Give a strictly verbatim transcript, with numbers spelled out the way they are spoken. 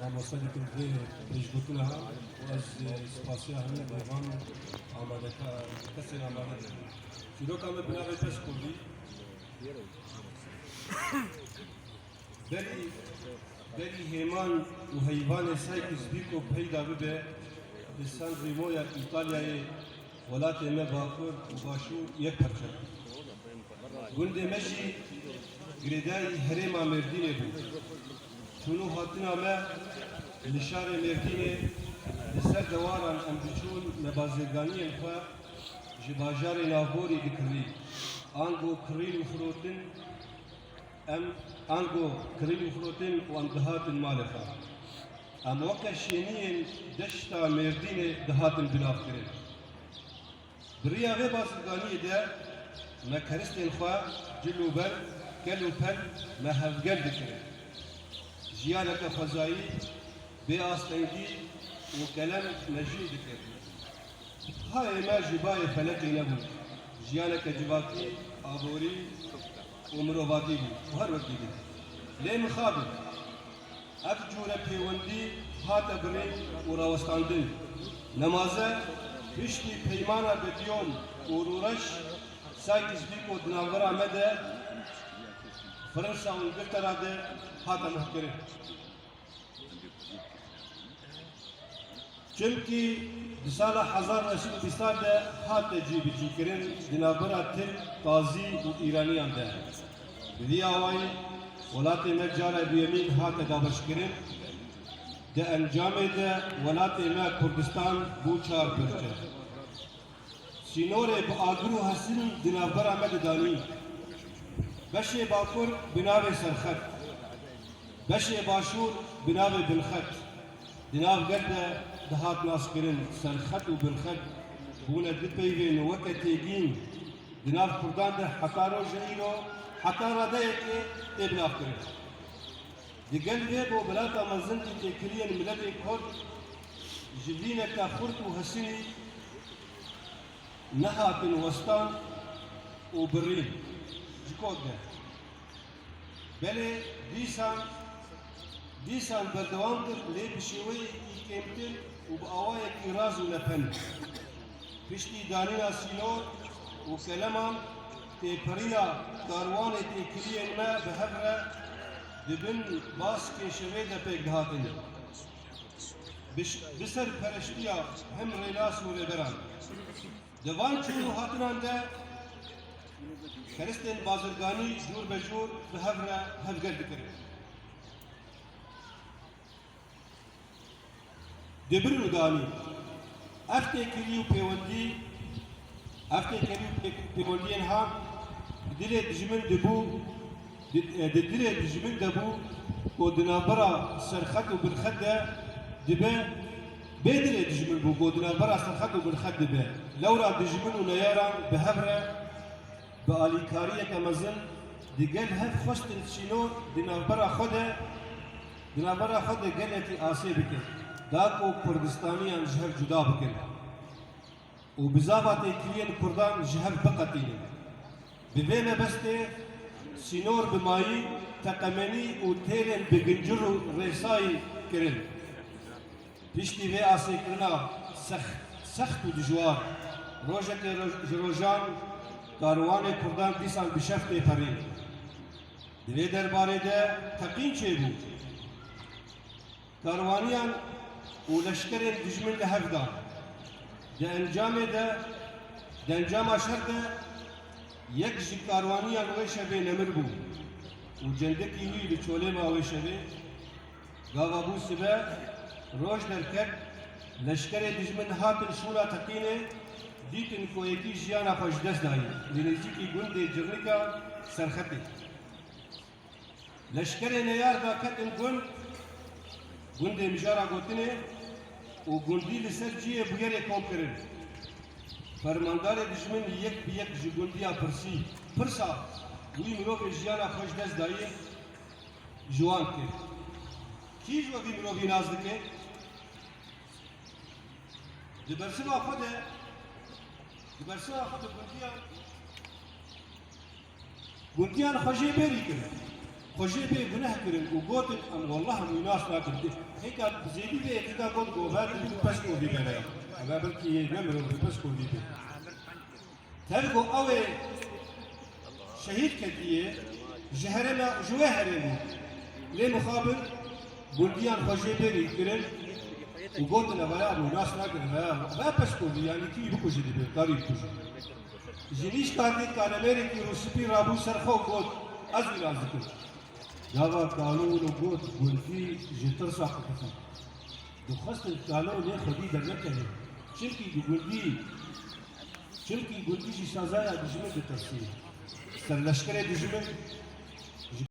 Mamoste dikim vê pêşgotina û ez, e, spasiya hemî mêvan amadeka-, kesên amade dikim. Çîroka me bi navê Pez Kurdî. Berî, berî hêman û heyvanê Sykes-Picot peyda bibe, li San Remo ya Îtalyayê welatê me Bakur û Başûr yek parçe bû. Gundê me jî girêdayî herêma Mêrdînê bû. Çûn û hatina me li şarê Mêrdînê, li ser dewaran em diçûn, me bazirganiyên xwe ji bajarê navborî dikirî. Ango kirîn û firotin, em, ango kirîn û firotin û em dihatin malê xwe. Em weke şêniyên deşta Mêrdînê dihatin binavkirin. Bi riya vê bazirganiyê de me keristên xwe cil û ber, kel û pel me hevgel dikirin. Jiyaneke xwezayî, bê astengî û kelem me jî dikir. Hayê me ji bayê felekê nebû. Jiyaneke civakî, aborî û mirovatî bû û her wekî dî. Lê mixabin. Ev cûre pêwendî hate birîn û rawestandin. Nemaze piştî peymana Bediyom û Rûreş, Sykes-Picot di navbera me de, Fransa û Îngiltera de hate mihkirin. Çimkî di sala hezar û neh sed û bîstan de hate cîbicîkirin di navbera Tirk, Tazî û Îraniyan de. Bi vî awayî welatê me cara duyemîn hate dabeşkirin. Di encamê de welatê me Kurdistan bû çar pirçe. Sînorê bi agir û hesin di navbera me de danî. Beşê bakur bi navê Serxet, beşê başûr bi navê Binxet. Di nav gel de dihat naskirin. Serxet û Binxet bûne du peyvên weke têgîn di nav kurdan de heta roja îro, heta radeyekê tê binavkirin. Digel vê bo bilata mezin û têkiliyên miletê Kurd ji vîneke xurt û hesinî nehatin westan û birîn ji kod de. Belê dîsan, dîsan berdewam kir, lê bi şêweyekî kêmtir û bi awayekî raz û nepen. Piştî danîna sînor û keleman, têperiya karwanê têkiliyên me bi hev re di bin baskê şevê de pêk dihatin. Bi ş-, bi serpereştiya hemrênas û rêberan. Di van çûn û hatinan de keristên bazirganî cûr be cûr bi hev re hevgel dikirin. Di bir û danî. Ev têkilî û pêwendî, ev têkilî û pê-, pêwendiyên ha di dilê dijmin dibû, di, e, di dilê dijmin de bû ku di navbera Serxet û Binxet de dibe, bê dilê dijmin bû ku di navbera Serxet û Binxet dibe. Lewra dijmin û neyaran bi hev re bi alîkariyeke mezin digel hev xwestin sînor di navbera xwe de, di navbera xwe de gelekî asê bikin, da ku Kurdistaniyan ji hev cuda bikin û bizava têkiliyên Kurdan ji hev biqetînin. Bi vê mebestê sînor bi mayî, teqemenî û têlên bi gincir û rêsayî kirin. Piştî vê asêkirina sex-, sext û dijwar, rojeke roj-, ji rojan karwanê Kurdan dîsan bi şev tê perîn. Di vê derbarê de teqîn çêbû. Karwaniyan û leşkerên dijmin li hev dan. Di encamê de, di encama şer de yek ji karwaniyan wê şevê nemir bû û cendikî wî li çolê ma wê şevê. Gava bû sibe, roj derket, leşkerê dijmin hatin şûna teqînê, dîtin ku yekî jiyana xwe ji dest dayî, li nêzîkî gundê Cirnika Serxetê. Leşkerê neyar da ketin gund, gundê mijara gotinê û gundî li ser cihê bûyerê kom kirin. Fermandarê dijmin yek bi yek ji gundiya pirsî, pirsa wî mirovê jiyana xwe ji dest dayî, ji wan kir. Kî ji we vî mirovî nas dike? Di bersiva xwe de, di bersiva xwe de gundiyan, gundiyan xwe jê bêrî kirin. Xwe jê bê guneh kirin û gotin, em wallah em wî nas nakin. Hêka zêdî vê yekî ka got, gover dibû peskovî bere. Eve belkî yê ne mirov bi peskovî bê. Tev ku ew ê şehîd ketiye, ji herêma, ji wê herêmê. Lê mixabin gundiyan xwe jê bê rî kirin û gotin, eve ya em wî nas nakin, eve ya, eve peskovî, yanî kî wî bikuje dibê, karî bikuje. Ji nîşka dît kanemêrekî rûspî rabû ser xwe û got, ez wî nas dikim. Gava kalo wilo got, gundî ji tirsa qutixî. Dixwestin kalo lê xwedî dernekeve. Çimkî di gundî, çimkî gundî ji sazaya dijmin ditirsî. Serleşkerê dijmin